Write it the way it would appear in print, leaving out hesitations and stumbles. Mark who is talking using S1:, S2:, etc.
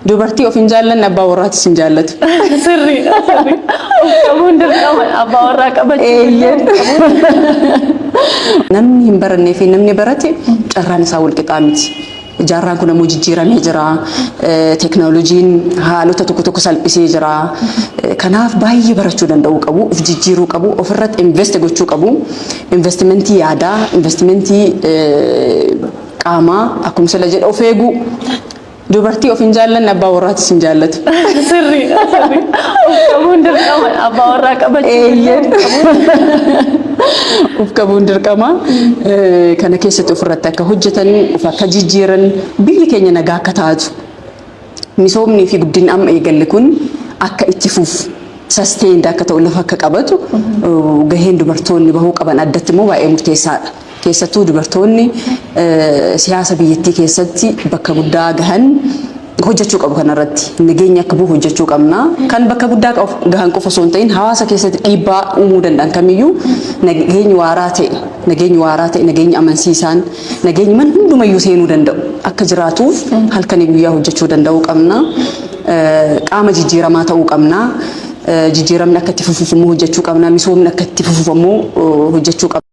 S1: Dubartii of hin jaallanne abbaa warraatis hin jaallatu.
S2: Sirriidha, sirrii. Of qabuun dirqama abbaa warraa qabachuu.
S1: Eeyyeen. Namni hin barannee fi namni barate carraan isaa wal qixaa miti. Jaarraan kun ammoo jijjiiramee jira. Teeknooloojiin haalota tokko tokko salphisee jira. Kanaaf baay'ee barachuu danda'uu qabu, of jijjiiruu qabu, ofirratti invest gochuu qabu. Investimentii yaadaa, investimentii qaamaa, akkuma sila jedha, of eeguu. Dubartii of hin jaallanne abbaa warraatis hin jaallatu.
S2: Sirriidha, sirrii. Of qabuun dirqama abbaa warraa qabachuu.
S1: Eeyyeen. Of qabuun dirqama. Kana keessatti ofirratti akka hojjetan, of akka jijjiiran, biyyi keenya nagaa akka taatu, misoomnii fi guddinni amma eegalle kun akka itti fufu, sustained akka ta'u, lafa akka qabatu, gaheen dubartoonni bahuu qaban addatti immoo baay'ee murteessaadha. Keessattuu dubartoonni siyaasa biyyattii keessatti bakka guddaa gahan hojjechuu qabu. Kanarratti nageenya akka bu'u hojjechuu qabna. Kan bakka guddaa gahan qofa osoo hin ta'in, hawaasa keessatti dhiibbaa uumuu danda'an kamiyyuu nageenyi waaraa ta'e, nageenyi amansiisaan, nageenyi mana hundumayyuu seenuu danda'u akka jiraatuuf halkanii guyyaa hojjechuu danda'uu qabna. Qaama jijjiiramaa ta'uu qabna. Jijjiiramni akka itti fufuuf immoo hojjechuu qabna. Misoomni akka itti fufuuf immoo hojjechuu qabna.